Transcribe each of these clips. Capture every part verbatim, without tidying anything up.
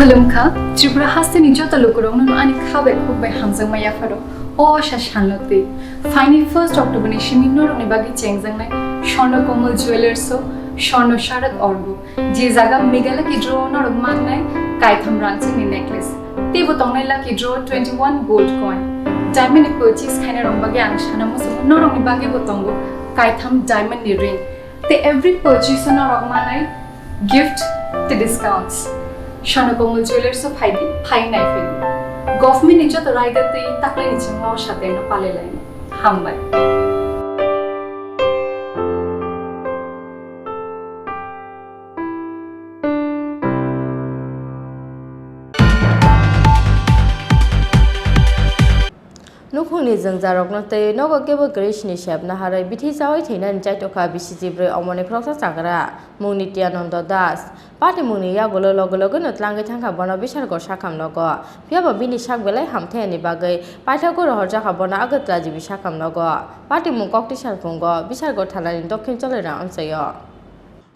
Khulumkha, Tripura hasteni joto lukurokno ani kha bai khuk bai hamjakma yapharo. O asa salno twi phaini first October ni simi norokni bagwi chengjaknai Swarna Komal Jewellers o Swarna Sharak Orgo, je jaga Meghalaya Lucky Draw o norok mannai kaitham rangchakni necklace. Teibo tongnai Lucky Draw twenty one gold coin. Diamond ni purchase khainai rok bagwi ang sana muchungo norokni bagwi bo tongo kaitham diamond ni ring. Tei every purchase o norok manai gift tei discounts. Swarna Komal Jewellers o phaidi, phai nai phaidi. Government ni joto raida tei taklai ni chwngno o sateno palai laini. Hambai. Nukhungni jwngjalrokno twi nogo kebo kwrwi sini sep naharwi bithi chaui thwinani chaitokha bisi chibrwi omorni khoroksa chagra mung Nityananda Das. Patimungni yagulo loge loge no tlangwi thangkha bono Bishalgarh sakham nogo. Phiyaba bini sak belai hamthayani bagwi paithago rohorjakha bono Agartala G B sakham nogo. Patimung koktisal phungo Bishalgarh thanani dokhin cholairang amchaio.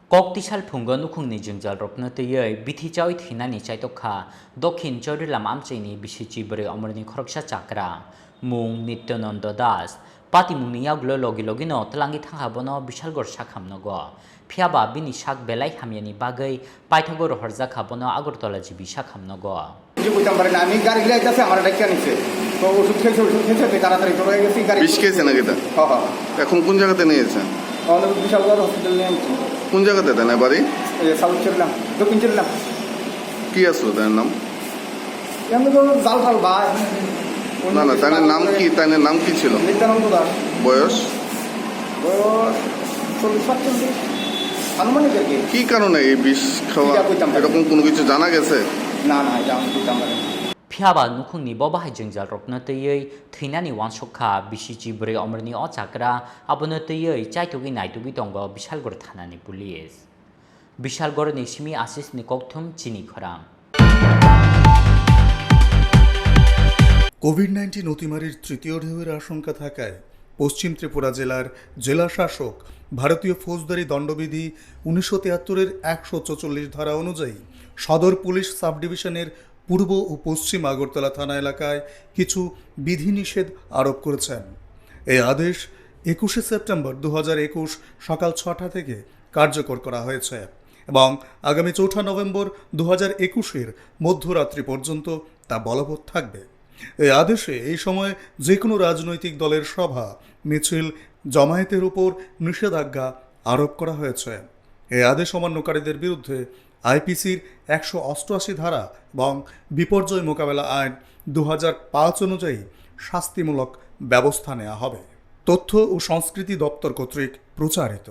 Koktisal phungo nukhungni jwngjalrokno twiwi bithi chaui thwinani chaitokha Dokhin Chowdhury Lama amchaini bisi chibrwi omorni khoroksa chakra mung Nityananda Das. Patimungni yagulo logi logino tlangwi thangkha bono Bishalgarh sakham nogo. Phiyaba bini sak belai hamyani bagwi paithago rohorjakha bono Agartala G B sakham nogo. যে কইতাম পারি না, আমি গাড়ি নিয়ে যাচ্ছি, আমার একটা কেন নিচ্ছে। তো ওষুধ খেয়েছে, ওষুধ খেয়েছে, তো তাড়াতাড়ি জড়ো হয়ে গেছি, গাড়ি বিষ খেয়েছে নাকি তা? হ্যাঁ, হ্যাঁ, হ্যাঁ। এখন কোন জায়গাতে নিয়ে গেছে? আমাদের বিশালগড় হসপিটাল নিয়ে আনছি। কোন জায়গাতে তাই না বাড়ি? এই সাউথ চললাম, দক্ষিণ চললাম। কি আসলো তার নাম? এমনি তো জাল টাল বা। না, না, তার নাম কি, তার নাম কি ছিল? নিত্যানন্দ দাস। বয়স? বয়স চল্লিশ পাঁচচল্লিশ, আনুমানিক আর কি। কি কারণে এই বিষ খাওয়া, এটা কইতাম পারি না। এরকম কোনো কিছু জানা গেছে? না, না, এটা আমি কইতাম পারি না। Phiyaba nukhungni bo bahai jwngjalrokno twiwi thwinani uansuk kha bisi chibrwi omorni o chakra, abono twiwi chaitugwi naitugwi tongo Bishalgarh thanani police. Bishalgarhni simi Asisni kokthum chini khorang. Covid nineteen অতিমারির তৃতীয় ঢেউয়ের আশঙ্কা থাকায় পশ্চিম ত্রিপুরা জেলার জেলা শাসক ভারতীয় ফৌজদারি দণ্ডবিধি উনিশশো তিয়াত্তরের একশো চৌচল্লিশ ধারা অনুযায়ী সদর পুলিশ সাব ডিভিশনের পূর্ব ও পশ্চিম আগরতলা থানা এলাকায় কিছু বিধিনিষেধ আরোপ করেছেন। এই আদেশ একুশে সেপ্টেম্বর দু হাজার একুশ সকাল ছটা থেকে কার্যকর করা হয়েছে এবং আগামী চৌঠা নভেম্বর দু হাজার একুশের মধ্যরাত্রি পর্যন্ত তা বলবৎ থাকবে। এই আদেশে এই সময় যে কোনো রাজনৈতিক দলের সভা, মিছিল, জমায়েতের উপর নিষেধাজ্ঞা আরোপ করা হয়েছে। এই আদেশ অমান্যকারীদের বিরুদ্ধে আইপিসির একশো অষ্টআশি ধারা এবং বিপর্যয় মোকাবেলা আইন দু হাজার পাঁচ অনুযায়ী শাস্তিমূলক ব্যবস্থা নেওয়া হবে। তথ্য ও সংস্কৃতি দপ্তর কর্তৃক প্রচারিত।